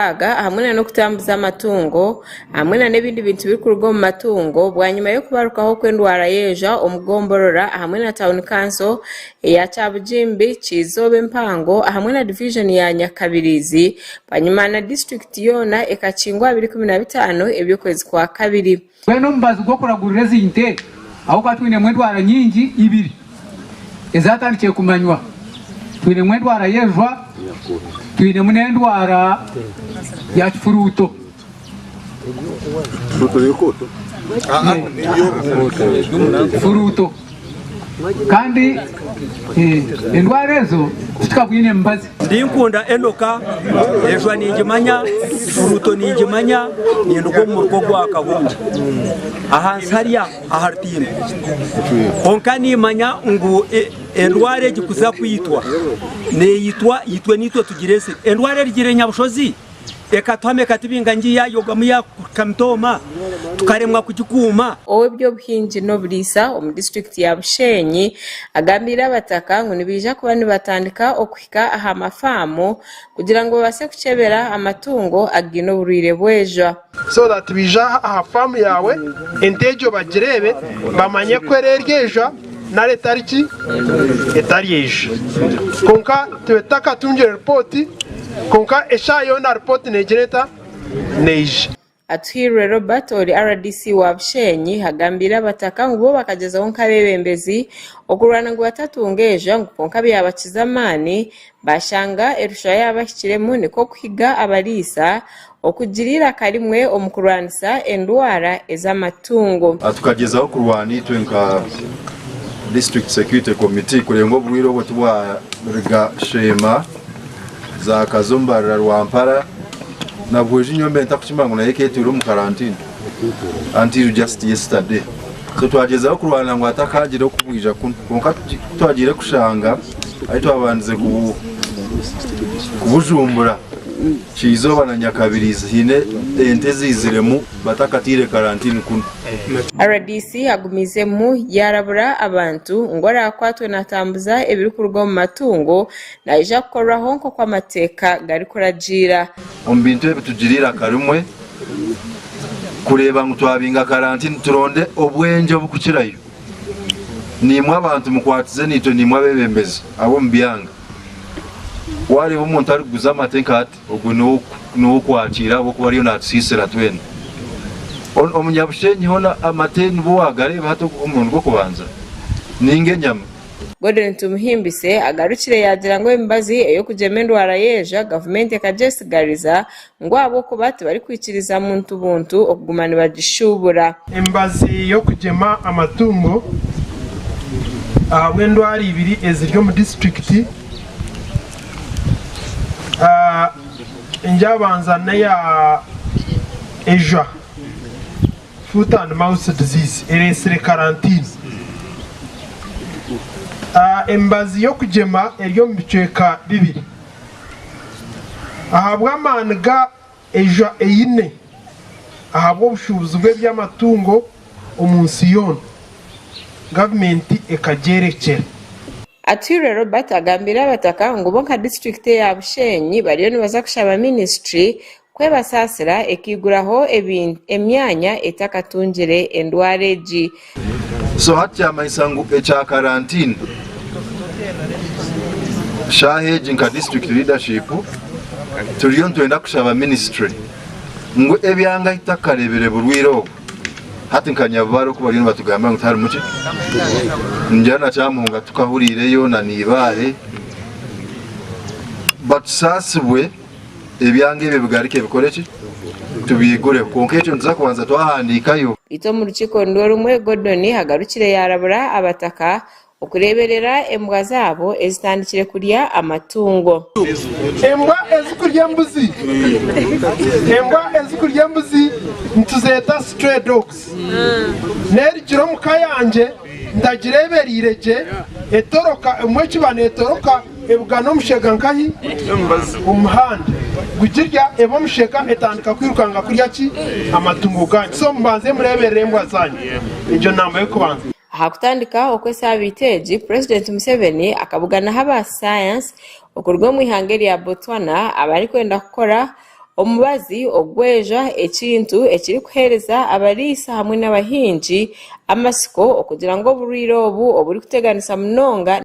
Aga hamwe na n'okutambuza amatungo hamwe na n'ebindi bintu birikuruga omu matungo bwanyima y'okubarukaho kw'endwara y'enjwa omu gomborora hamwe na tauni kanso eya Kyabugimbi, Kyizooba empango hamwe na divijoni ya Nyakabirizi bwanyima na disiturikiti yoona ekakingwa aha biro 15 eby'okwezi kwa kabiri. Mbwenu omubazi gw'okuragurira ezi nte ahabw'okuba twinemu endwara nyingi ibiri ezatandikire kumanywa. Twinemu endwara y'ejwa, twinemu n'endwara ya kifuruuto. Furuuto. Kandi endwara ezo titukabwine mubazi. Ndinkunda Enoka, enjwa ningimanya, furuuto ningimanya, ninduga omu muruka ogwa Kahunga ahansi hariya aha rutindo. Kwonka nimanya ngu endwara egi kuza kwitwa, neyitwa itwe nitwe tugiresire. Endwara erugire Nyabushozi? Ekatuhama ekatubinga ngiyo yaayogamu yaakuhika mitooma tukaremwa kugikuuma. Ow'eby'obuhingi n'oburiisa omu disiturikiti ya Bushenyi agambiire abataka ngu nibaija kuba nibatandika okuhika aha mafaamu kugira ngu babaase kukyebera amatungo againe oburwaire bw'ejwa. So that baija aha faamu yaawe ente egyo bagireebe bamanye ku eri ery'ejwa nari etari ki? Etari ejo. Kwonka tube tutakatungire ripooti, kwonka eshaaha yoona ripooti neegira eta? Neija. Atuhairwe Robert ori rdc wa Bushenyi agambiire abataka ngu bo bakagyezaho nk'abeebembezi okurwana ngu batatunga ejwa ngu kwonka byabakiza amaani bashanga erushwa yaabahikiremu nikwo kuhiga abariisa Okugira eiraka rimwe omu kurwanisa endwara ez'amatungo. Tukagyezaho kurwana itwe nka District Security Committee kureeba ngu oburwaire obwo tibwariga Sheema, Zakazo, Mbarara, Rwampara na Buhweju nyowe mbe ntakukimanya ngu nayo eketwire omu karantini until just yesterday. So twagyezaho kurwana ngu hatakagira okubwija kunu kwonka kutwagiire kushanga ahu twabandize kubujumbura. Kyizooba na Nyakabirizi haine ente eziiziremu batakataire karantini kunu. Rdc agumiizemu yaarabura abantu ngu oraakwatwe naatambuza ebirikuruga omu matungo naija kukorwaho nk'oku amateeka garikuragiira. Omu bintu ebi tugire eiraka rimwe kureeba ngu twabinga karantini turonde obwengye obukukirayo. Naimwe abantu mukwatize naitwe naimwe abeebembezi ab'omu byanga. Waareeba omuntu arikuguza amate nka hati, ogwo n'ow'okwakiira ahabw'okuba ariyo naatusiisira twena. Omunyabushenyi hoona amate nibwo waagareeba hati omurundi gw'okubanza? Nainga enyama? Gordon Tumuhimbise agarukire yaagira ngu emibazi ey'okugyema endwara y'enjwa gavumenti ekagyesigariza ngu ahabw'okuba tibarikwikiriza muntu buntu okuguma nibagishuubura. Emibazi y'okugyema amatungo ahabw'endwara ibiri eziri omu disiturikiti, Enyabanza n'eya ejwa, foot and mouth disease, ereetsire karantini. Emibazi y'okugyema eri omu bicweka bibiri. Ahabw'amaani ga ejwa eine ahabw'obushuubuzi bw'eby'amatungo omu nsi yoona, gavumenti ekagyerekyera. Atuhairwe Robert agambiire abataka ngu bo nka disiturikiti eya Bushenyi bariyo nibaza kushaba minisiture kwebasaasira ekaiguraho emyanya etakatungire endwara egi. So hati kyamanyisa ngu ekya karantini shaaha egi nka district leadership turiyo nitwenda kushaba ministry ngu ebyanga ahu tutakareebire burwaire obu hati nka Nyabubare oku bariyo nibatugambira ngu tiharimu ki ningira na Kyamuhunga tukahuriireyo na Naibaare batusaasibwe Ebyanga ebyo bigarike bikore ki? Tubiigureho. Kwonka ekyo nituza kubanza twahandiikayo. Beitu omu rukiiko nirwo rumwe, Gordon agarukire yaarabura abataka okureeberera embwa zaabo ezitandikire kurya amatungo. Embwa ezikurya embuzi Embwa ezikurya embuzi nituzeeta stray dogs. N'erigira omu ka yangye ntagireebereire gye, etoroka, emwe ekiba neetoroka ebugana omushega nkahi? Omu muhanda. Gugirya, eba omushega etandika kwirukanga kurya ki? Amatungo gaanyu. So mubanze mureeberere embwa zaanyu. Egyo namba y'okubanza. Aha kutandika okw'esaabiiti egi, Purezidenti Museveni akabuganaho aba sayansi okuruga omu ihanga erya Botswana abarikwenda kukora. omubazi ogw'enjwa ekintu ekirikuheereza abariisa hamwe n'abahingi amatsiko okugira ngu oburwaire obu oburikuteganisa munonga.